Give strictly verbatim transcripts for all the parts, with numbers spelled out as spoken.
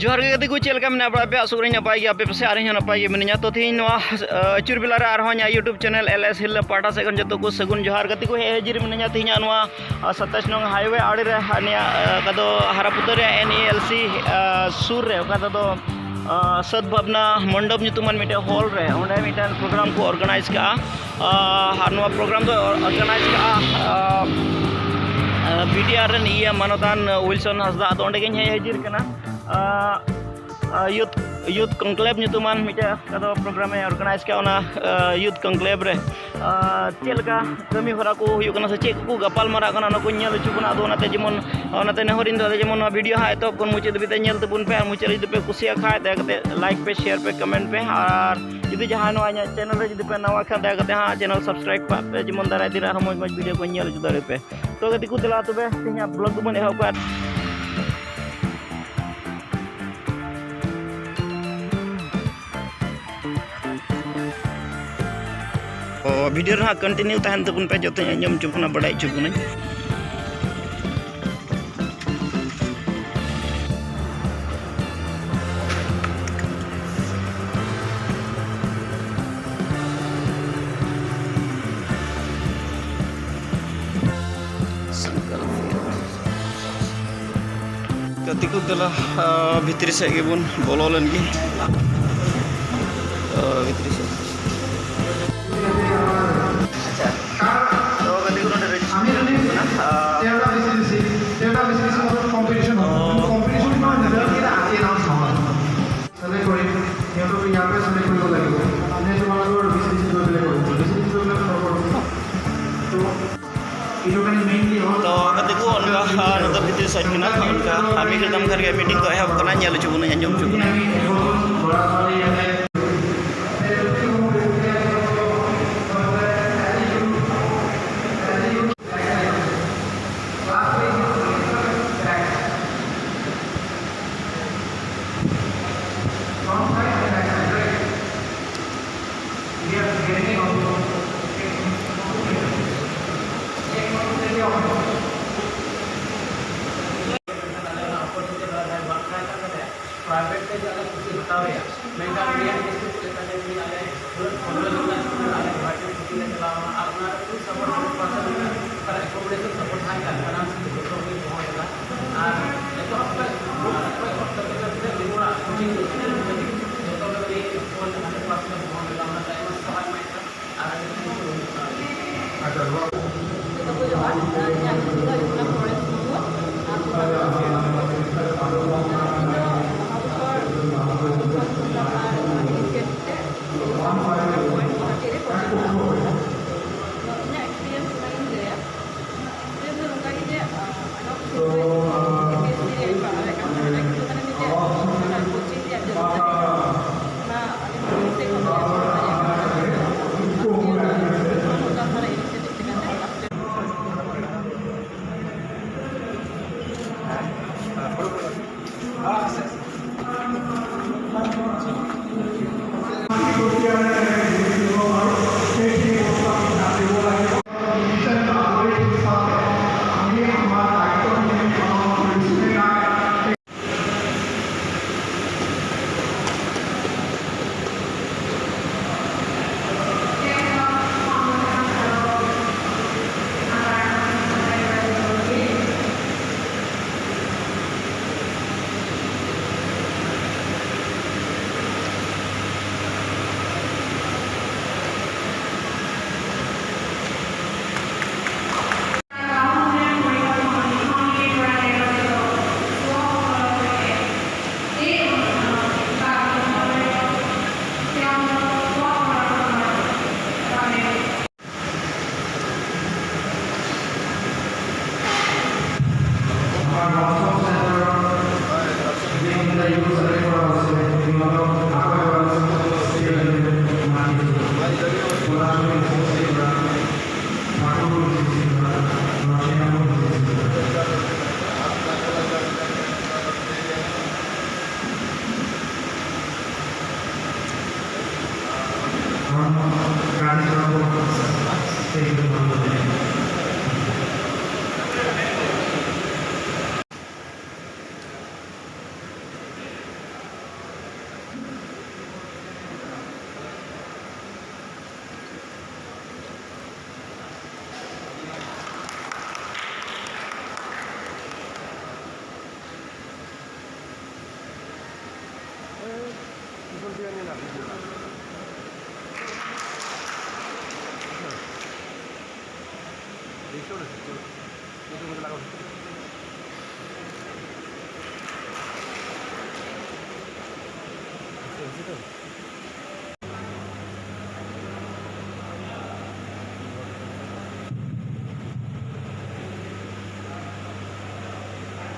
ᱡᱚᱦᱟᱨ ᱜᱮ ᱜᱟᱛᱮ ᱠᱚ, ᱪᱮᱫ ᱞᱮᱠᱟ ᱢᱮᱱᱟᱜ ᱵᱟᱲᱟ ᱯᱮᱭᱟ? ᱟᱥᱚᱜ ᱠᱟᱹᱱᱟᱹᱧ ᱱᱟᱯᱟᱭ ᱜᱮᱭᱟ ᱯᱮ ᱯᱟᱥᱮ, ᱟᱨ ᱤᱧ ᱦᱚᱸ ᱱᱟᱯᱟᱭ ᱜᱮ ᱢᱤᱱᱟᱹᱧᱟ᱾ ᱛᱚ ᱛᱮᱦᱮᱧ ᱱᱚᱣᱟ, ᱟᱹ, ᱟᱹᱪᱩᱨ ᱵᱮᱞᱟ ᱨᱮ ᱟᱨᱦᱚᱸ ᱤᱧᱟᱹᱜ YouTube channel L S Hill ᱯᱟᱦᱴᱟ ᱥᱮᱫ ᱠᱷᱚᱱ ᱡᱚᱛᱚ ᱠᱚ ᱥᱟᱹᱜᱩᱱ ᱡᱚᱦᱟᱨ᱾ ᱜᱟᱛᱮ ᱠᱚ, ᱦᱮᱡ ᱦᱟᱹᱡᱤᱨ ᱢᱤᱱᱟᱹᱧᱟ ᱛᱮᱦᱮᱧᱟᱜ ᱱᱚᱣᱟ, ᱟᱹ, ᱥᱟᱛᱟᱥ ᱱᱚᱝ highway ᱟᱲᱮ ᱨᱮ, ᱱᱤᱭᱟᱹ, ᱟᱹ, ᱚᱠᱟ ᱫᱚ ᱦᱟᱨᱟᱯᱩᱛᱟᱹ ᱨᱮᱭᱟᱜ N E L C, ᱟᱹ, ᱥᱩᱨ ᱨᱮ, ᱚᱠᱟ ᱫᱚ, ᱟᱹ, ᱥᱟᱹᱫ ᱵᱷᱟᱵᱽᱱᱟ ᱢᱚᱱᱰᱚᱯ ᱧᱩᱛᱩᱢᱟᱱ ᱢᱤᱫᱴᱮᱱ hall ᱨᱮ, ᱚᱸᱰᱮ ᱢᱤᱫᱴᱮᱱ program ᱠᱚ organize ᱠᱟᱜᱼᱟ᱾ ᱟᱨ ᱱᱚᱣᱟ program ᱫᱚ organize ᱠᱟᱜᱼᱟ, ᱟᱨ, ᱟᱨ, B T R ᱨᱮᱱ ᱤᱭᱟᱹ ᱢᱟᱱᱚᱛᱟᱱ ᱩᱭᱤᱞᱥᱚᱱ ᱦᱟᱸᱥᱫᱟ᱾ ᱟᱫᱚ ᱚᱸᱰᱮ ᱜᱤᱧ ᱦᱮᱡ ᱦᱟᱹᱡᱤᱨ ᱠᱟᱱᱟ᱾ ᱟᱨ, ᱟᱨ, youth, youth conclave ᱧᱩᱛᱩᱢᱟᱱ ᱢᱤᱫᱴᱮᱱ ᱟᱫᱚ program ᱮ organize ᱠᱟᱜᱼᱟ᱾ ᱚᱱᱟ, ᱟᱨ, youth conclave ᱨᱮ, ᱟᱨ, ᱪᱮᱫ ᱞᱮᱠᱟ ᱠᱟᱹᱢᱤ ᱦᱚᱨᱟ ᱠᱚ ᱦᱩᱭᱩᱜ ᱠᱟᱱᱟ ᱥᱮ ᱪᱮᱫ ᱠᱚᱠᱚ ᱜᱟᱯᱟᱞ ᱢᱟᱨᱟᱜ ᱠᱟᱱᱟ, ᱚᱱᱟ ᱠᱚᱧ ᱧᱮᱞ ᱦᱚᱪᱚ ᱵᱚᱱᱟ᱾ ᱟᱫᱚ ᱚᱱᱟᱛᱮ ᱡᱮᱢᱚᱱ, ᱚᱱᱟᱛᱮ ᱱᱮᱦᱚᱨᱤᱧ ᱫᱚᱦᱚᱭᱟ, ᱡᱮᱢᱚᱱ ᱱᱚᱣᱟ video ᱦᱟᱸᱜ ᱮᱛᱚᱦᱚᱵ ᱠᱷᱚᱱ ᱢᱩᱪᱟᱹᱫ ᱫᱷᱟᱹᱵᱤᱡ ᱛᱮ ᱧᱮᱞ ᱛᱟᱵᱚᱱ ᱯᱮ᱾ ᱟᱨ ᱢᱩᱪᱟᱹᱫ ᱨᱮ ᱡᱩᱫᱤ ᱯᱮ ᱠᱩᱥᱤᱭᱟᱜ ᱠᱷᱟᱡ, ᱫᱟᱭᱟ ᱠᱟᱛᱮ like ᱯᱮ, share ᱯᱮ, comment ᱯᱮ᱾ ᱟᱨ ᱡᱩᱫᱤ ᱡᱟᱦᱟᱸᱭ ᱱᱚᱣᱟ ᱤᱧᱟᱹᱜ channel ᱨᱮ ᱡᱩᱫᱤ ᱯᱮ ᱱᱟᱣᱟ ᱠᱷᱟᱱ, ᱫᱟᱭᱟ ᱠᱟᱛᱮ ᱦᱟᱸᱜ channel subscribe ᱠᱟᱜ ᱯᱮ, ᱡᱮᱢᱚᱱ ᱫᱟᱨᱟᱭ ᱫᱤᱱ ᱨᱮ ᱟᱨᱦᱚᱸ ᱢᱚᱡᱽ ᱢᱚᱡᱽ video ᱠᱚᱧ ᱧᱮᱞ ᱦᱚᱪᱚ ᱫᱟᱲᱮ ᱯᱮ᱾ ᱛᱚ ᱜᱟᱛᱮ ᱠᱚ, ᱫᱮᱞᱟ ᱛᱚᱵᱮ ᱛᱮᱦᱮᱧᱟᱜ vlog ᱫᱚᱵᱚᱱ ᱮᱦᱚᱵ ᱠᱟᱜᱼᱟ᱾ ᱚ, video ᱨᱮ ᱦᱟᱸᱜ continue ᱛᱟᱦᱮᱱ ᱛᱟᱵᱚᱱ ᱯᱮ, ᱡᱚᱛᱚᱧ ᱟᱸᱡᱚᱢ ᱦᱚᱪᱚ ᱵᱚᱱᱟ, ᱵᱟᱲᱟᱭ ᱦᱚᱪᱚ ᱵᱚᱱᱟᱹᱧ᱾ ᱜᱟᱛᱮ ᱠᱚ, ᱫᱮᱞᱟ, ᱟ, ᱵᱷᱤᱛᱨᱤ ᱥᱮᱫ ᱜᱮᱵᱚᱱ ᱵᱚᱞᱚ ᱞᱮᱱ ᱜᱮ᱾ ᱟ, ᱵᱷᱤᱛᱨᱤ ᱥᱮᱫ᱾ ᱟᱪᱪᱷᱟ, ᱛᱚ ᱜᱟᱛᱮ ᱠᱚ, ᱱᱚᱰᱮ registration ᱦᱩᱭᱩᱜ ᱠᱟᱱᱟ᱾ ᱟ, তেৰটা বেছি বেছি, তেৰটা বেছি বেছি কম্পিটিশ্যন হ'ব। কিন্তু কম্পিটিশ্যন কিমান ৰিজাল্ট কেইটা আজি এনাউন্স নহয়। সিলেক্ট কৰিম, সিহঁতক ইয়াৰ পৰাই চিলেক্ট কৰিব লাগিব। আমি তোমালোকৰ বেছি বেছি লৈ পেলাই কৰিম, বেছি বেছি লৈ পেলাই সফল কৰিম। তো এইটো কাৰণে মেইনলি হ'ল। ᱛᱚ ᱜᱟᱛᱮ ᱠᱚ, ᱚᱱᱠᱟ, ᱟ, ᱱᱚᱛᱮ ᱵᱷᱤᱛᱨᱤ ᱥᱮᱫ ᱠᱟᱱᱟ, ᱚᱱᱠᱟ ᱟᱨ ᱢᱤᱫ ᱜᱷᱟᱹᱲᱤᱡ ᱛᱟᱭᱚᱢ ᱠᱷᱟᱱ ᱜᱮ meeting ᱫᱚ ᱮᱦᱚᱵ ᱠᱟᱱᱟ, ᱧᱮᱞ ᱦᱚᱪᱚ ᱵᱚᱱᱟᱹᱧ, ᱟᱸᱡᱚᱢ ᱦᱚᱪᱚ ᱵᱚᱱᱟᱹᱧ᱾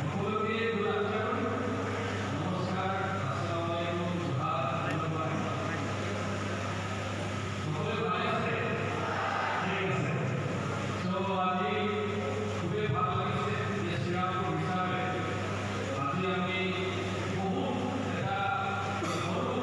সকলকে good afternoon, নমস্কার, আসসালামু আলাইকুম, জোহার, ধন্যবাদ। সকলে ভালে আছে? ঠিক আছে। তো আজি খুবেই ভাল লাগিছে যে শ্ৰীৰামপুৰ হিচাপে আজি আমি বহুত এটা সৰু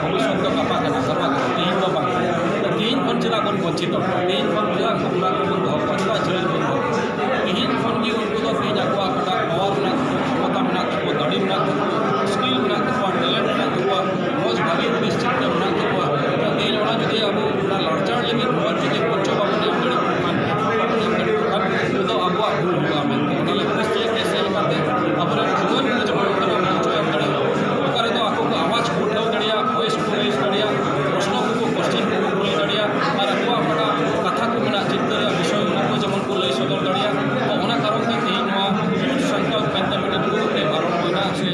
ᱵᱷᱚᱵᱤᱥᱥᱚᱛ ᱫᱚ ᱜᱟᱯᱟ ᱠᱟᱱᱟ, ᱜᱟᱯᱟ ᱠᱟᱱᱟ, ᱛᱮᱦᱮᱧ ᱫᱚ ᱵᱟᱝ ᱠᱟᱱᱟ᱾ ᱛᱮᱦᱮᱧ ᱠᱷᱚᱱ ᱪᱮᱫᱟᱜ ᱵᱚᱱ ᱵᱚᱧᱪᱤᱛᱚᱜ ᱠᱟᱱᱟ? ᱛᱮᱦᱮᱧ ᱠᱷᱚᱱ ᱪᱮᱫᱟᱜ ᱩᱱᱠᱩ ᱚᱱᱟ ᱠᱚᱵᱚᱱ ᱫᱚᱦᱚ ᱠᱚᱣᱟ? ᱪᱮᱫᱟᱜ ᱡᱤᱭᱟᱹᱲ ᱵᱚᱱ ᱫᱚᱦᱚ ᱠᱚᱣᱟ? ᱛᱮᱦᱮᱧ ᱠᱷᱚᱱ ᱜᱮ ᱩᱱᱠᱩ ᱫᱚ ᱛᱮᱦᱮᱧ ᱟᱠᱚᱣᱟᱜ ᱚᱠᱟᱴᱟᱜ ᱯᱟᱣᱟᱨ ᱢᱮᱱᱟᱜ ᱛᱟᱠᱚᱣᱟ, ᱠᱷᱚᱢᱚᱛᱟ ᱢᱮᱱᱟᱜ ᱛᱟᱠᱚᱣᱟ, ᱫᱟᱲᱮ ᱢᱮᱱᱟᱜ ᱛᱟᱠᱚᱣᱟ, ᱥᱠᱤᱞ ᱢᱮᱱᱟᱜ ᱛᱟᱠᱚᱣᱟ, ᱴᱮᱞᱮᱱᱴ ᱢᱮᱱᱟᱜ ᱛᱟᱠᱚᱣᱟ, ᱢᱚᱡᱽ ᱵᱷᱟᱜᱮ ᱦᱩᱫᱤᱥ ᱪᱤᱱᱛᱟᱹ ᱢᱮᱱᱟᱜ ᱛᱟᱠᱚᱣᱟ, ᱛᱮᱦᱮᱧ ᱚᱱᱟ ᱡᱩᱫᱤ ᱟᱵᱚ ᱚᱱᱟ ᱞᱟᱲᱪᱟᱲ ᱞᱟᱹᱜᱤᱫ ᱢᱚᱡᱽ ᱡᱩᱫᱤ ᱢᱚᱧᱪᱚ ᱵᱟᱵᱚᱱ ᱮᱢ ᱫᱟᱲᱮᱭᱟᱜ ᱠᱷᱟᱱ, ᱩᱱ ᱫᱚ ᱟᱵᱚᱣᱟᱜ ᱵᱷᱩᱞ ᱦᱩᱭᱩᱜᱼᱟ ᱢᱮᱱᱛᱮ᱾ ᱚᱱᱟ ᱞᱟᱹᱜᱤᱫ ᱛᱮ ᱪᱮᱫ ᱞᱮᱠᱟᱛᱮ ᱟᱵᱚᱨᱮᱱ ᱡᱩᱣᱟᱹᱱ ᱠᱚ ᱡᱮᱢᱚᱱ ᱚᱱᱠᱟᱱᱟᱜ ᱢᱚᱧᱪᱚ ᱮᱢ ᱫᱟᱲᱮᱭᱟᱜᱼᱟ, ᱚᱠᱟ ᱨᱮᱫᱚ ᱟᱠᱚ ᱠᱚ ᱟᱣᱟᱡᱽ ᱠᱚ ᱩᱴᱷᱟᱹᱣ ᱫᱟᱲᱮᱭᱟᱜᱼᱟ, ᱵᱷᱚᱭᱮᱥ ᱠᱚ ᱨᱮᱡ ᱫᱟᱲᱮᱭᱟᱜᱼᱟ, ᱯᱨᱚᱥᱱᱚ ᱠᱚ, ᱠᱚᱥᱪᱮᱱ ᱠᱚ ᱠᱩᱞᱤ ᱫᱟᱲᱮᱭᱟᱜᱼᱟ, ᱟᱨ ᱟᱠᱚᱣᱟᱜ ᱚᱠᱟᱴᱟᱜ ᱠᱟᱛᱷᱟ ᱠᱚ ᱢᱮᱱᱟᱜᱼᱟ, ᱪᱤᱱᱛᱟᱹ ᱨᱮᱭᱟᱜ ᱵᱤᱥᱚᱭ, ᱚᱱᱟ ᱠᱚ ᱡᱮᱢᱚᱱ ᱠᱚ ᱞᱟᱹᱭ ᱥᱚᱫᱚᱨ ᱫᱟᱲᱮᱭᱟᱜᱼᱟ᱾ ᱛᱚ, ᱚᱱᱟ ᱠᱟᱨᱚᱱ ᱛᱮ ᱛᱮᱦᱮᱧ ᱱᱚᱣᱟ ᱭᱩᱛᱷ ᱥᱟᱝᱠᱟᱞᱯ ᱢᱮᱱᱛᱮ ᱢᱤᱫᱴᱮᱱ ᱜᱨᱩᱯ ᱛᱮ ᱟᱨᱟᱢᱵᱷ ᱮᱱᱟ ᱥᱮ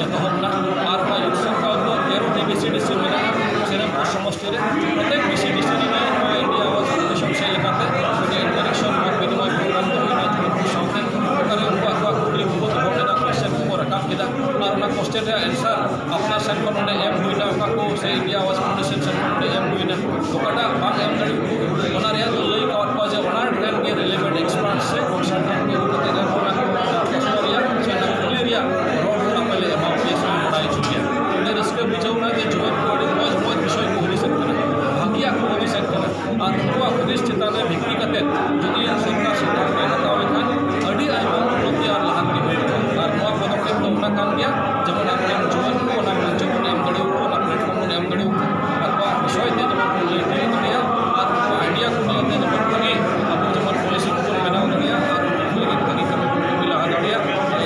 ᱮᱛᱚᱦᱚᱵ ᱮᱱᱟ᱾ ᱟᱨ ᱱᱚᱣᱟ ᱭᱩᱛᱷ ᱥᱟᱝᱠᱟᱞᱯ ᱫᱚ ᱛᱮᱨᱚ ᱴᱤ ᱵᱷᱤ ᱥᱤ ᱰᱤ ᱥᱤ ᱢᱮᱱᱟᱜᱼᱟ ᱥᱮᱨᱮᱱᱯᱩᱨ ᱥᱚᱢᱚᱥᱴᱤ ᱨᱮ᱾ ᱯᱨᱚᱛᱮᱠ ᱵᱷᱤ ᱥᱤ ᱰᱤ ᱥᱤ ᱨᱮᱜᱮ ᱱᱚᱣᱟ ᱤᱱᱰᱤᱭᱟ ᱟᱣᱟᱡᱽ ᱯᱷᱟᱣᱩᱱᱰᱮᱥᱚᱱ ᱥᱮᱫ ᱞᱮᱠᱟᱛᱮ ᱢᱤᱫᱴᱮᱱ ᱤᱱᱴᱟᱨᱮᱠᱥᱚᱱ ᱢᱚᱛ ᱵᱤᱱᱤᱢᱚᱭ ᱯᱨᱳᱜᱨᱟᱢ ᱠᱚ ᱦᱩᱭᱱᱟ ᱡᱩᱣᱟᱹᱱ ᱠᱚ ᱥᱟᱶᱛᱮ᱾ ᱚᱠᱟᱨᱮ ᱩᱱᱠᱩ ᱟᱠᱚᱣᱟᱜ ᱠᱩᱠᱞᱤ ᱠᱚᱠᱚ ᱫᱚᱦᱚ ᱠᱮᱫᱟ, ᱠᱚᱥᱪᱮᱱ ᱠᱚᱠᱚ ᱨᱟᱠᱟᱵ ᱠᱮᱫᱟ, ᱟᱨ ᱚᱱᱟ ᱠᱚᱥᱪᱮᱱ ᱨᱮᱭᱟᱜ ᱮᱱᱥᱟᱨ ᱟᱯᱱᱟᱨ ᱥᱮᱱ ᱠᱷᱚᱱ ᱱᱚᱰᱮ ᱮᱢ ᱦᱩᱭᱱᱟ, ᱚᱠᱟ ᱠᱚ ᱥᱮ ᱤᱱᱰᱤᱭᱟ ᱟᱣᱟᱡᱽ ᱯᱷᱟᱣᱩᱱᱰᱮᱥᱚᱱ ᱥᱮᱱ ᱠᱷᱚᱱ ᱱᱚᱰᱮ ᱮᱢ ᱦᱩᱭᱱᱟ, ᱚᱠᱟᱴᱟᱜ ᱵᱟᱝ ᱮᱢ ᱫᱟᱲᱮ ᱠᱚ, ᱚᱱᱟ ᱨᱮᱭᱟᱜ ᱫᱚ ᱞᱟᱹᱭ ᱠᱟᱣᱟᱫ ᱠᱚᱣᱟ ᱡᱮ ᱚᱱᱟ ᱴᱷᱮᱱ ᱜᱮ ᱨᱤᱞᱮᱵᱷᱮᱱᱴ ᱮᱠᱥᱯᱟᱨᱴ ᱥᱮ ᱠᱚᱱᱥᱟᱞᱴᱮᱱᱴ ᱠᱚ ᱟᱹᱜᱩ ᱠᱟᱛᱮ ᱡᱟᱦᱟᱸ ᱚᱱᱟ ᱠᱚ ᱯᱨᱚᱥᱱᱚ ᱨᱮᱭᱟᱜ ᱥᱮ ᱚᱱᱟ ᱠᱩᱠᱞᱤ ᱨᱮᱭᱟᱜ ᱨᱚᱲ ᱦᱚᱸ ᱟᱯᱮ ᱞᱮ ᱮᱢᱟ ᱯᱮᱭᱟ ᱥᱮ ᱵᱟᱲᱟᱭ ᱦᱚᱪᱚ ᱯᱮᱭᱟ᱾ ᱟᱹᱰᱤ ᱨᱟᱹᱥᱠᱟᱹ ᱵᱩᱡᱷᱟᱹᱣ ᱮᱱᱟ ᱡᱮ ᱡᱩᱣᱟᱹᱱ ᱠᱚ ᱟᱹᱰᱤ ᱢᱚᱡᱽ ᱢᱚᱡᱽ ᱵᱤᱥᱚᱭ ᱠᱚ ᱦᱩᱫᱤᱥᱮᱫ ᱠᱟᱱᱟ, ᱵᱷᱟᱹᱜᱤᱭᱟᱜ ᱠᱚ ᱦᱩᱫᱤᱥᱮᱫ ᱠᱟᱱᱟ᱾ ᱟᱨ ᱩᱱᱠᱩᱣᱟᱜ ᱦᱩᱫᱤᱥ ᱪᱮᱛᱟᱱ ᱨᱮ ᱵᱷᱤᱛᱛᱤ ᱠᱟᱛᱮ ᱡᱩᱫᱤ ᱥᱚᱨᱠᱟᱨ ᱥᱚᱨᱠᱟᱨ ᱠᱚ ᱦᱟᱛᱟᱣ ᱞᱮᱠᱷᱟᱱ ᱟᱹᱰᱤ ᱟᱭᱢᱟ ᱩᱱᱱᱚᱛᱤ ᱟᱨ ᱞᱟᱦᱟᱱᱛᱤ ᱦᱩᱭᱩᱜᱼᱟ᱾ ᱟᱨ ᱱᱚᱣᱟ ᱯᱚᱫᱚᱠᱷᱮᱯ ᱫᱚ ᱚᱱᱟ ᱠᱟᱱ ᱜᱮᱭᱟ, ᱡᱮᱢᱚᱱ ᱟᱵᱚᱨᱮᱱ ᱡᱩᱣᱟᱹᱱ ᱠᱚ ᱚᱱᱟ ᱢᱚᱧᱪᱚ ᱵᱚᱱ ᱮᱢ ᱫᱟᱲᱮᱭᱟᱠᱚ, ᱚᱱᱟ ᱯᱞᱟᱴᱯᱷᱚᱨᱢ ᱵᱚᱱ ᱮᱢ ᱫᱟᱲᱮᱭᱟᱠᱚ, ᱟᱠᱚᱣᱟᱜ ᱵᱤᱥᱚᱭ ᱛᱮ ᱡᱮᱢᱚᱱ ᱠᱚ ᱞᱟᱹᱭ ᱛᱤᱭᱳᱜ ᱫᱟᱲᱮᱭᱟᱜ ᱟᱨ ᱟᱭᱰᱤᱭᱟ ᱠᱚ ᱱᱤᱭᱮ ᱛᱮ ᱡᱮᱢᱚᱱ ᱵᱷᱟᱹᱜᱤ ᱟᱵᱚ ᱡᱮᱢᱚᱱ ᱯᱚᱞᱤᱥᱤ ᱠᱚᱵᱚᱱ ᱵᱮᱱᱟᱣ ᱫᱟᱲᱮᱭᱟᱜ ᱟᱨ ᱩᱱᱠᱩ ᱞᱟᱹᱜᱤᱫ ᱵᱷᱟᱹᱜᱤ ᱠᱟᱹᱢᱤ ᱠᱚ ᱠᱟᱹᱢᱤ ᱞᱟᱦᱟ ᱫᱟᱲᱮᱭᱟᱜ᱾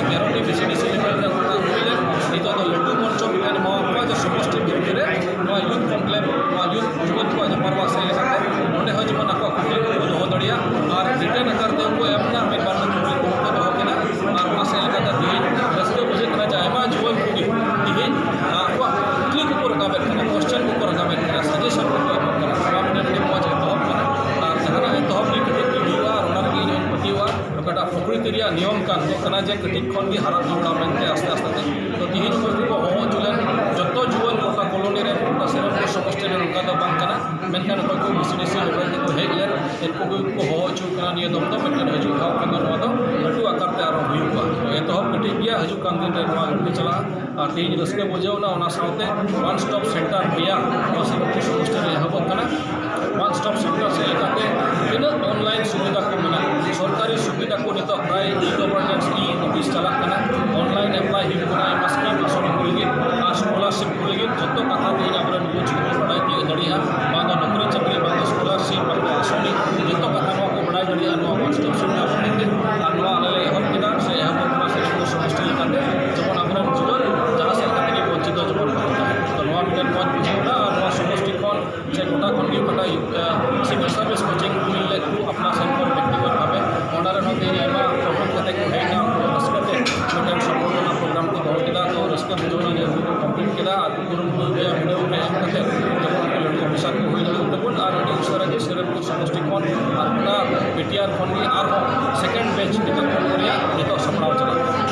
ᱛᱮᱨᱚ ᱴᱤ ᱵᱷᱤ ᱥᱤ ᱰᱤ ᱥᱤ ᱞᱮᱵᱮᱞ ᱨᱮ ᱚᱱᱟ ᱦᱩᱭ ᱞᱮᱱ, ᱱᱤᱛᱚᱜ ᱫᱚ ᱞᱟᱹᱴᱩ ᱢᱚᱧᱪᱚ ᱢᱤᱫᱴᱮᱱ ᱮᱢᱟᱣᱟᱫ ᱠᱚᱣᱟ ᱡᱮ ᱥᱚᱢᱚᱥᱴᱤ ᱵᱷᱤᱛᱨᱤ ᱨᱮ ᱱᱚᱣᱟ ᱭᱩᱛᱷ ᱠᱚᱱᱠᱞᱮᱵᱷ, ᱱᱚᱣᱟ ᱭᱩᱛᱷ ᱡᱩᱣᱟᱹᱱ ᱠᱚᱣᱟᱜ ᱡᱟᱯᱟᱨᱣᱟᱜ ᱥᱮᱫ ᱞᱮᱠᱟᱛᱮ ᱱᱚᱸᱰᱮ ᱦᱚᱸ ᱡᱮᱢᱚᱱ ᱟᱠᱚᱣᱟᱜ ᱠᱩᱠᱞᱤ ᱠᱚᱠᱚ ᱫᱚᱦᱚ ᱫᱟᱲᱮᱭᱟᱜ ᱟᱨ ᱨᱤᱴᱮᱱ ᱟᱠᱟᱨ ᱛᱮ ᱩᱱᱠᱩ ᱮᱢ ᱨᱮᱱᱟᱜ ᱢᱤᱫ ᱵᱟᱨ ᱠᱩᱠᱞᱤ ᱠᱚ ᱫᱚᱦᱚ ᱠᱮᱫᱟ᱾ ᱟᱨ ᱚᱱᱟ ᱥᱮᱫ ᱞᱮᱠᱟᱛᱮ ᱛᱮᱦᱮᱧ ᱨᱟᱹᱥᱠᱟᱹ ᱵᱩᱡᱷᱟᱹᱜ ᱠᱟᱱᱟ ᱡᱮ ᱟᱭᱢᱟ ᱡᱩᱣᱟᱹᱱ ᱠᱚᱜᱮ ᱛᱮᱦᱮᱧ ᱟᱠᱚᱣᱟᱜ ᱠᱩᱠᱞᱤ ᱠᱚᱠᱚ ᱨᱟᱠᱟᱵᱮᱫ ᱠᱟᱱᱟ, ᱠᱚᱥᱪᱮᱱ ᱠᱚᱠᱚ ᱨᱟᱠᱟᱵᱮᱫ ᱠᱟᱱᱟ, ᱥᱟᱡᱮᱥᱚᱱ ᱠᱚᱠᱚ ᱮᱢᱚᱜ ᱠᱟᱱᱟ᱾ ᱱᱚᱣᱟ ᱢᱤᱫᱴᱮᱱ ᱟᱹᱰᱤ ᱢᱚᱡᱽ ᱮᱛᱚᱦᱚᱵ ᱠᱟᱱᱟ᱾ ᱟᱨ ᱡᱟᱦᱟᱱᱟᱜ ᱮᱛᱚᱦᱚᱵ ᱜᱮ ᱠᱟᱹᱴᱤᱡ ᱜᱮ ᱦᱩᱭᱩᱜᱼᱟ, ᱟᱨ ᱚᱱᱟ ᱨᱮᱜᱮ ᱤᱧ ᱦᱚᱸᱧ ᱯᱟᱹᱛᱭᱟᱹᱣᱟ᱾ ᱚᱠᱟᱴᱟᱜ ᱯᱨᱚᱠᱨᱤᱛᱤ ᱨᱮᱭᱟᱜ ᱱᱤᱭᱚᱢ ᱠᱟᱱ, ᱫᱚ ᱠᱟᱱᱟ ᱡᱮ ᱠᱟᱹᱴᱤᱡ ᱠᱷᱚᱱ ᱜᱮ ᱦᱟᱨᱟ ᱵᱩᱨᱩᱜᱼᱟ ᱢᱮᱱᱛᱮ ᱟᱥᱛᱮ ᱟᱥᱛᱮ ᱛᱮ᱾ ᱛᱚ ᱛᱤᱦᱤᱧ ᱚᱠᱚᱭ ᱠᱚᱠᱚ ᱦᱚᱦᱚ ᱦᱚᱪᱚ ᱞᱮᱱ ᱡᱚᱛᱚ ᱡᱩᱣᱟᱹᱱ ᱜᱚᱴᱟ ᱠᱚᱞᱚᱱᱤ ᱨᱮᱱ, ᱜᱚᱴᱟ ᱥᱮᱨᱮᱱᱯᱩᱨ ᱥᱚᱢᱚᱥᱴᱤ ᱨᱮᱱ ᱚᱱᱠᱟ ᱫᱚ ᱵᱟᱝ ᱠᱟᱱᱟ, ᱢᱮᱱᱠᱷᱟᱱ ᱚᱠᱚᱭ ᱠᱚ ᱵᱷᱤ ᱥᱤ ᱰᱤ ᱥᱤ ᱞᱮᱵᱮᱞ ᱨᱮᱠᱚ ᱦᱮᱡ ᱞᱮᱱ ᱩᱱᱠᱩ ᱜᱮᱠᱚ ᱦᱚᱦᱚ ᱦᱚᱪᱚ ᱠᱟᱱᱟ᱾ ᱱᱤᱭᱟᱹ ᱫᱚᱢ ᱫᱚ ᱢᱤᱫᱴᱮᱱ ᱦᱤᱡᱩᱜ ᱫᱷᱟᱣ ᱠᱷᱚᱱ ᱫᱚ ᱱᱚᱣᱟ ᱫᱚ ᱞᱟᱹᱴᱩ ᱟᱠᱟᱨ ᱛᱮ ᱟᱨᱚ ᱦᱩᱭᱩᱜᱼᱟ᱾ ᱛᱚ ᱮᱛᱚᱦᱚᱵ ᱠᱟᱹᱴᱤᱡ ᱜᱮᱭᱟ, ᱦᱤᱡᱩᱜ ᱠᱟᱱ ᱫᱤᱱ ᱨᱮ ᱱᱚᱣᱟ ᱞᱟᱹᱴᱩ ᱪᱟᱞᱟᱜᱼᱟ᱾ ᱟᱨ ᱛᱮᱦᱮᱧ ᱨᱟᱹᱥᱠᱟᱹ ᱵᱩᱡᱷᱟᱹᱣ ᱮᱱᱟ, ᱚᱱᱟ ᱥᱟᱶᱛᱮ ᱚᱣᱟᱱ ᱥᱴᱚᱯ ᱥᱮᱱᱴᱟᱨ ᱯᱮᱭᱟ ᱱᱚᱣᱟ ᱥᱤᱵᱤᱞ ᱥᱚᱢᱚᱥᱛᱟ ᱨᱮ ᱮᱦᱚᱵᱚᱜ ᱠᱟᱱᱟ᱾ ᱚᱣᱟᱱ ᱥᱴᱚᱯ ᱥᱮᱱᱴᱟᱨ ᱥᱮᱫ ᱞᱮᱠᱟᱛᱮ ᱛᱤᱱᱟᱹᱜ ᱚᱱᱞᱟᱭᱤᱱ ᱥᱩᱵᱤᱫᱷᱟ ᱠᱚ ᱢᱮᱱᱟᱜᱼᱟ, ᱥᱚᱨᱠᱟᱨᱤ ᱥᱩᱵᱤᱫᱷᱟ ᱠᱚ ᱱᱤᱛᱚᱜ ᱯᱨᱟᱭ ᱤ ᱜᱚᱵᱷᱚᱨᱱᱮᱱᱥ ᱤ ᱚᱯᱷᱤᱥ ᱪᱟᱞᱟᱜ ᱠᱟᱱᱟ, ᱚᱱᱞᱟᱭᱤᱱ ᱮᱯᱞᱟᱭ ᱦᱩᱭᱩᱜ ᱠᱟᱱᱟ ᱟᱭᱢᱟ ᱥᱠᱤᱢ ᱟᱥᱚᱱᱤ ᱠᱚ ᱞᱟᱹᱜᱤᱫ ᱟᱨ ᱥᱠᱚᱞᱟᱨᱥᱤᱯ ᱠᱚ ᱞᱟᱹᱜᱤᱫ, ᱡᱚᱛᱚ ᱠᱟᱛᱷᱟ ᱛᱮᱦᱮᱧ ᱟᱵᱚᱨᱮᱱ ᱵᱩᱡᱽ ᱠᱚ ᱵᱟᱲᱟᱭ ᱛᱤᱭᱳᱜ ᱫᱟᱲᱮᱭᱟᱜᱼᱟ᱾ ᱵᱟᱝ ᱫᱚ ᱱᱚᱠᱨᱤ ᱪᱟᱹᱠᱨᱤ, ᱵᱟᱝ ᱫᱚ ᱥᱠᱚᱞᱟᱨᱥᱤᱯ, ᱵᱟᱝ ᱫᱚ ᱟᱥᱚᱱᱤ, ᱡᱚᱛᱚ ᱠᱟᱛᱷᱟ ᱱᱚᱣᱟ ᱠᱚ ᱵᱟᱲᱟᱭ ᱫᱟᱲᱮᱭᱟᱜᱼᱟ ᱱᱚᱣᱟ ᱚᱣᱟᱱ ᱥᱴᱚᱯ ᱥᱮᱱᱴᱟᱨ ᱦᱚᱛᱮᱛᱮ᱾ ᱟᱨ ᱱᱚᱣᱟ ᱟᱞᱮ ᱞᱮ ᱮᱦᱚᱵ ᱠᱮᱫᱟ ᱥᱮ ᱮᱦᱚᱵ ᱠᱟᱱᱟ ᱥᱮ ᱥᱚᱢᱚᱥᱴᱤ ᱞᱮᱠᱟᱛᱮ, ᱡᱮᱢᱚᱱ ᱟᱵᱚᱨᱮᱱ ᱡᱩᱣᱟᱹᱱ ᱡᱟᱦᱟᱸ ᱥᱮᱫ ᱠᱟᱛᱮ ᱜᱮ ᱵᱚᱧᱪᱤᱛ ᱡᱮᱢᱚᱱ ᱵᱟᱠᱚ ᱛᱟᱦᱮᱸ᱾ ᱛᱚ ᱱᱚᱣᱟ ᱢᱤᱫᱴᱮᱱ ᱢᱚᱡᱽ ᱵᱩᱡᱷᱟᱹᱣ ᱮᱱᱟ᱾ ᱟᱨ ᱱᱚᱣᱟ ᱥᱚᱢᱚᱥᱴᱤ ᱠᱷᱚᱱ ᱥᱮ ᱜᱚᱴᱟ ᱠᱷᱚᱱ ᱜᱮ ᱚᱠᱟᱴᱟᱜ, ᱟ, civil service coaching ᱠᱚ ᱞᱮᱫ ᱠᱚ ᱟᱯᱱᱟᱨ ᱥᱮᱱ ᱠᱷᱚᱱ ᱵᱮᱠᱛᱤᱜᱚᱛ ᱵᱷᱟᱵᱮ, ᱚᱱᱟ ᱨᱮᱦᱚᱸ ᱛᱮᱦᱮᱧ ᱟᱭᱢᱟ ᱯᱨᱚᱵᱞᱮᱢ ᱠᱟᱛᱮ ᱠᱚ ᱦᱮᱡ ᱮᱱᱟ, ᱨᱟᱹᱥᱠᱟᱹ ᱛᱮ ᱢᱤᱫᱴᱮᱱ ᱥᱚᱢᱵᱚᱨᱫᱷᱚᱱᱟ ᱯᱨᱳᱜᱨᱟᱢ ᱠᱚ ᱫᱚᱦᱚ ᱠᱮᱫᱟ᱾ ᱛᱚ ᱨᱟᱹᱥᱠᱟᱹ ᱵᱩᱡᱷᱟᱹᱣ ᱮᱱᱟ ᱡᱮ ᱩᱱᱠᱩ ᱠᱚ ᱠᱚᱢᱯᱞᱤᱴ ᱠᱮᱫᱟ ᱟᱨ ᱠᱩᱨᱩᱢᱩᱴᱩ ᱨᱮᱭᱟᱜ ᱵᱤᱰᱟᱹᱣ ᱨᱮ ᱮᱢ ᱠᱟᱛᱮ ᱡᱮᱢᱚᱱ ᱩᱱᱠᱩ ᱞᱟᱹᱴᱩ ᱚᱯᱷᱤᱥᱟᱨ ᱠᱚ ᱦᱩᱭ ᱫᱟᱲᱮᱭᱟᱜ ᱛᱟᱵᱚᱱ᱾ ᱟᱨ ᱟᱹᱰᱤ ᱩᱥᱟᱹᱨᱟ ᱜᱮ ᱥᱤᱨᱟᱹᱯᱩᱨ ᱥᱚᱢᱚᱥᱴᱤ ᱠᱷᱚᱱ ᱟᱨ ᱜᱚᱴᱟ ᱵᱤᱴᱤᱟᱨ ᱠᱷᱚᱱ ᱜᱮ ᱟᱨᱦᱚᱸ ᱥᱮᱠᱮᱱᱰ ᱵᱮᱪ ᱱᱤᱛᱚᱜ ᱠᱷᱚᱱ ᱨᱮᱭᱟᱜ ᱱᱤᱛᱚᱜ ᱥᱟᱯᱲᱟᱣ ᱪᱟᱞᱟᱜ ᱠᱟᱱᱟ᱾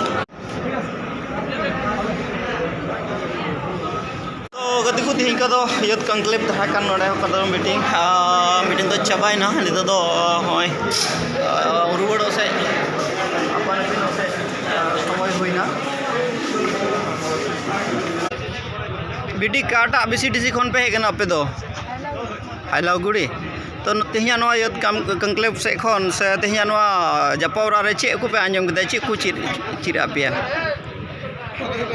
ᱛᱚ ᱜᱟᱛᱮ ᱠᱚ, ᱛᱮᱦᱮᱧ ᱠᱚᱫᱚ ᱭᱩᱛᱷ ᱠᱚᱱᱠᱞᱮᱵᱽ ᱛᱟᱦᱮᱸ ᱠᱟᱱ ᱱᱚᱰᱮ ᱠᱚᱫᱚ ᱢᱤᱴᱤᱝ, ᱟᱨ ᱢᱤᱴᱤᱝ ᱫᱚ ᱪᱟᱵᱟᱭᱮᱱᱟ᱾ ᱱᱤᱛᱚᱜ ᱫᱚ ᱱᱚᱜᱼᱚᱭ, ᱟᱨ, ᱨᱩᱣᱟᱹᱲᱚᱜ ᱥᱮᱫ ᱟᱯᱟᱱ ᱟᱹᱯᱤᱱᱚᱜ ᱥᱮᱫ, ᱟᱨ, ᱥᱚᱢᱚᱭ ᱦᱩᱭᱱᱟ᱾ ᱵᱤᱴᱤ, ᱚᱠᱟᱴᱟᱜ ᱵᱤ ᱥᱤ ᱰᱤ ᱥᱤ ᱠᱷᱚᱱ ᱯᱮ ᱦᱮᱡ ᱠᱟᱱᱟ ᱟᱯᱮ ᱫᱚ? ᱦᱟᱭᱞᱟᱣᱜᱩᱲᱤ᱾ ᱛᱚ ᱛᱮᱦᱮᱧᱟᱜ ᱱᱚᱣᱟ ᱭᱩᱛᱷ ᱠᱟᱢ-, ᱠᱚᱱᱠᱞᱮᱵᱽ ᱥᱮᱫ ᱠᱷᱚᱱ ᱥᱮ ᱛᱮᱦᱮᱧᱟᱜ ᱱᱚᱣᱟ ᱡᱟᱯᱟᱣᱨᱟ ᱨᱮ ᱪᱮᱫ ᱠᱚᱯᱮ ᱟᱸᱡᱚᱢ ᱠᱮᱫᱟ? ᱪᱮᱫ ᱠᱚ ᱪᱮᱫ, ᱪᱮᱫ ᱟᱫ ᱯᱮᱭᱟ?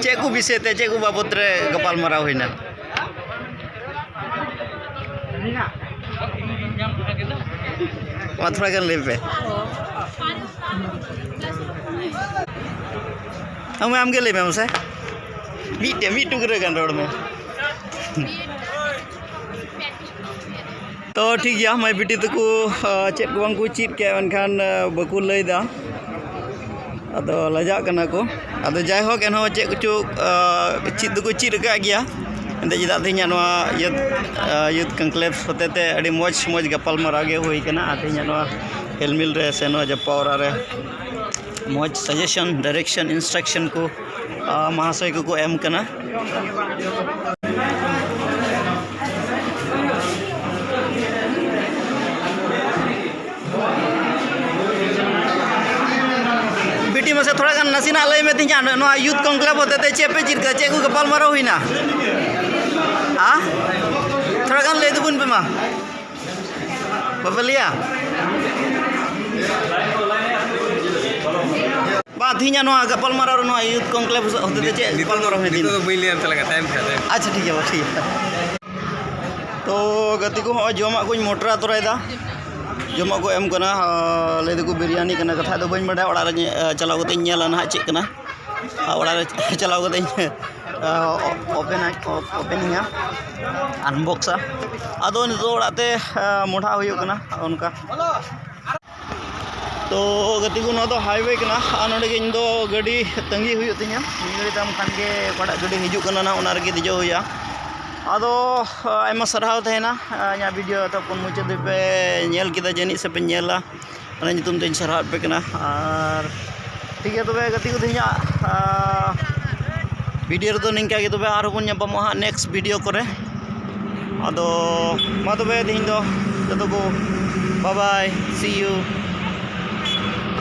ᱪᱮᱫ ᱠᱚ ᱵᱤᱥᱚᱭ ᱛᱮ, ᱪᱮᱫ ᱠᱚ ᱵᱟᱵᱚᱛ ᱨᱮ ᱜᱟᱯᱟᱞᱢᱟᱨᱟᱣ ᱦᱩᱭᱱᱟ? ᱢᱟ ᱛᱷᱚᱲᱟ ᱜᱟᱱ ᱞᱟᱹᱭ ᱯᱮ᱾ ᱟᱢ, ᱟᱢᱜᱮ ᱞᱟᱹᱭ ᱢᱮ ᱢᱟᱥᱮ᱾ ᱢᱤᱫᱴᱮᱡ, ᱢᱤᱫ ᱴᱩᱠᱨᱟᱹ ᱜᱟᱱ ᱨᱚᱲ ᱢᱮ᱾ ᱛᱚ ᱴᱷᱤᱠ ᱜᱮᱭᱟ, ᱢᱟᱹᱭ ᱵᱤᱴᱤ ᱛᱟᱠᱚ, ᱟ, ᱪᱮᱫ ᱠᱚ ᱵᱟᱝ ᱠᱚ ᱪᱮᱫ ᱠᱮᱫ, ᱢᱮᱱᱠᱷᱟᱱ, ᱟ, ᱵᱟᱠᱚ ᱞᱟᱹᱭᱫᱟ᱾ ᱟᱫᱚ ᱞᱟᱡᱟᱜ ᱠᱟᱱᱟ ᱠᱚ᱾ ᱟᱫᱚ ᱡᱟᱭᱦᱳᱠ, ᱮᱱᱦᱚᱸ ᱪᱮᱫ ᱠᱚᱪᱚ, ᱟ, ᱪᱮᱫ ᱫᱚᱠᱚ ᱪᱮᱫ ᱟᱠᱟᱫ ᱜᱮᱭᱟ᱾ ᱮᱱᱛᱮ ᱪᱮᱫᱟᱜ ᱛᱮᱦᱮᱧᱟᱜ ᱱᱚᱣᱟ ᱭᱩᱛᱷ, ᱟ, ᱭᱩᱛᱷ ᱠᱚᱱᱠᱞᱮᱵᱽ ᱦᱚᱛᱮᱛᱮ ᱟᱹᱰᱤ ᱢᱚᱡᱽ, ᱢᱚᱡᱽ ᱜᱟᱯᱟᱞᱢᱟᱨᱟᱣ ᱜᱮ ᱦᱩᱭ ᱠᱟᱱᱟ᱾ ᱟᱨ ᱛᱮᱦᱮᱧᱟᱜ ᱱᱚᱣᱟ ᱦᱮᱞᱢᱤᱞ ᱨᱮ ᱥᱮ ᱱᱚᱣᱟ ᱡᱟᱯᱟᱣᱨᱟ ᱨᱮ ᱢᱚᱡᱽ suggestion, direction, instruction ᱠᱚ, ᱟ, ᱢᱟᱦᱟᱥᱚᱭ ᱠᱚᱠᱚ ᱮᱢ ᱠᱟᱱᱟ᱾ ᱵᱤᱴᱤ, ᱢᱟᱥᱮ ᱛᱷᱚᱲᱟ ᱜᱟᱱ ᱱᱟᱥᱮ ᱱᱟᱜ ᱞᱟᱹᱭ ᱢᱮ ᱛᱤᱧ ᱦᱟᱸᱜ, ᱱᱚᱣᱟ ᱭᱩᱛᱷ ᱠᱚᱱᱠᱞᱮᱵᱷ ᱦᱚᱛᱮ ᱛᱮ ᱪᱮᱫ ᱯᱮ ᱪᱤᱨᱠᱟᱹ, ᱪᱮᱫ ᱠᱚ ᱜᱟᱯᱟᱞᱢᱟᱨᱟᱣ ᱦᱩᱭᱱᱟ? ᱦᱟ? ᱛᱷᱚᱲᱟ ᱜᱟᱱ ᱞᱟᱹᱭ ᱛᱟᱵᱚᱱ ᱯᱮ ᱢᱟ᱾ ᱵᱟᱯᱞᱤᱭᱟ? ᱵᱟ, ᱛᱮᱦᱮᱧᱟᱜ ᱱᱚᱣᱟ ᱜᱟᱯᱟᱞᱢᱟᱨᱟᱣ ᱨᱮ ᱱᱚᱣᱟ ᱭᱩᱛᱷ ᱠᱚᱱᱠᱞᱮᱵᱷ ᱦᱚᱛᱮ ᱛᱮ ᱪᱮᱫ ᱱᱤᱛᱚᱜ ᱫᱚ, ᱜᱟᱯᱟᱞᱢᱟᱨᱟᱣ ᱦᱩᱭᱱᱟ? ᱱᱤᱛᱚᱜ ᱫᱚ ᱵᱟᱹᱧ ᱞᱟᱹᱭᱟ, ᱛᱟᱦᱚᱞᱮ ᱠᱷᱟᱱ ᱛᱟᱭᱚᱢ ᱛᱮ, ᱛᱟᱭᱚᱢ ᱛᱮ᱾ ᱟᱪᱪᱷᱟ, ᱴᱷᱤᱠ ᱜᱮᱭᱟ, ᱵᱟ, ᱴᱷᱤᱠ ᱜᱮᱭᱟ᱾ ᱛᱚ ᱜᱟᱛᱮ ᱠᱚ, ᱦᱚᱸᱜᱼᱚᱭ ᱡᱚᱢᱟᱜ ᱠᱚᱧ ᱢᱚᱴᱨᱟ ᱛᱚᱨᱟᱭᱮᱫᱟ᱾ ᱡᱚᱢᱟᱜ ᱠᱚ ᱮᱢ ᱠᱟᱱᱟ, ᱟᱨ ᱞᱟᱹᱭ ᱫᱟᱠᱚ ᱵᱤᱨᱭᱟᱱᱤ ᱠᱟᱱᱟ, ᱠᱟᱛᱷᱟ ᱫᱚ ᱵᱟᱹᱧ ᱵᱟᱰᱟᱭᱟ᱾ ᱚᱲᱟᱜ ᱨᱮ, ᱮ, ᱪᱟᱞᱟᱣ ᱠᱟᱛᱮᱧ ᱧᱮᱞᱟ ᱱᱟᱦᱟᱜ ᱪᱮᱫ ᱠᱟᱱᱟ᱾ ᱟᱨ ᱚᱲᱟᱜ ᱨᱮ ᱪᱟᱞᱟᱣ ᱠᱟᱛᱮᱧ, ᱮ, ᱳᱯᱮᱱᱟ, ᱳᱯᱮᱱᱤᱝᱟ, ᱟᱱᱵᱚᱠᱥᱟ᱾ ᱟᱫᱚ ᱱᱤᱛᱚᱜ ᱚᱲᱟᱜ ᱛᱮ, ᱮ, ᱢᱚᱰᱷᱟ ᱦᱩᱭᱩᱜ ᱠᱟᱱᱟ ᱚᱱᱠᱟ᱾ ᱛᱚ ᱜᱟᱛᱮ ᱠᱚ, ᱱᱚᱣᱟ ᱫᱚ ᱦᱟᱭᱣᱮ ᱠᱟᱱᱟ, ᱟᱨ ᱱᱚᱰᱮ ᱜᱮ ᱤᱧ ᱫᱚ ᱜᱟᱹᱰᱤ ᱛᱟᱺᱜᱤ ᱦᱩᱭᱩᱜ ᱛᱤᱧᱟᱹ᱾ ᱢᱤᱫ ᱜᱷᱟᱹᱲᱤ ᱛᱟᱭᱚᱢ ᱠᱷᱟᱱ ᱜᱮ ᱚᱠᱟᱴᱟᱜ ᱜᱟᱹᱰᱤ ᱦᱤᱡᱩᱜ ᱠᱟᱱᱟ ᱱᱟᱦᱟᱜ, ᱚᱱᱟ ᱨᱮᱜᱮ ᱫᱮᱡᱚᱜ ᱦᱩᱭᱩᱜᱼᱟ᱾ ᱟᱫᱚ ᱟᱭᱢᱟ ᱥᱟᱨᱦᱟᱣ ᱛᱟᱦᱮᱱᱟ, ᱤᱧᱟᱹᱜ ᱵᱷᱤᱰᱤᱭᱳ ᱮᱛᱚᱦᱚᱵ ᱠᱷᱚᱱ ᱢᱩᱪᱟᱹᱫ ᱫᱷᱟᱹᱵᱤᱡ ᱯᱮ ᱧᱮᱞ ᱠᱮᱫᱟ ᱡᱟᱹᱱᱤᱡ ᱥᱮ ᱯᱮ ᱧᱮᱞᱟ, ᱚᱱᱟ ᱧᱩᱛᱩᱢ ᱛᱮᱧ ᱥᱟᱨᱦᱟᱣᱮᱫ ᱯᱮ ᱠᱟᱱᱟ᱾ ᱟᱨ ᱴᱷᱤᱠ ᱜᱮᱭᱟ ᱛᱚᱵᱮ ᱜᱟᱛᱮ ᱠᱚ, ᱛᱮᱦᱮᱧᱟᱜ, ᱟ, ᱵᱷᱤᱰᱤᱭᱳ ᱨᱮᱫᱚ ᱱᱤᱝᱠᱟ ᱜᱮ᱾ ᱛᱚᱵᱮ ᱟᱨᱦᱚᱸ ᱵᱚᱱ ᱧᱟᱯᱟᱢᱚᱜᱼᱟ ᱦᱟᱸᱜ ᱱᱮᱠᱥᱴ ᱵᱷᱤᱰᱤᱭᱳ ᱠᱚᱨᱮ᱾ ᱟᱫᱚ ᱢᱟ ᱛᱚᱵᱮ ᱛᱮᱦᱮᱧ ᱫᱚ ᱡᱚᱛᱚ ᱠᱚ bye bye, see you.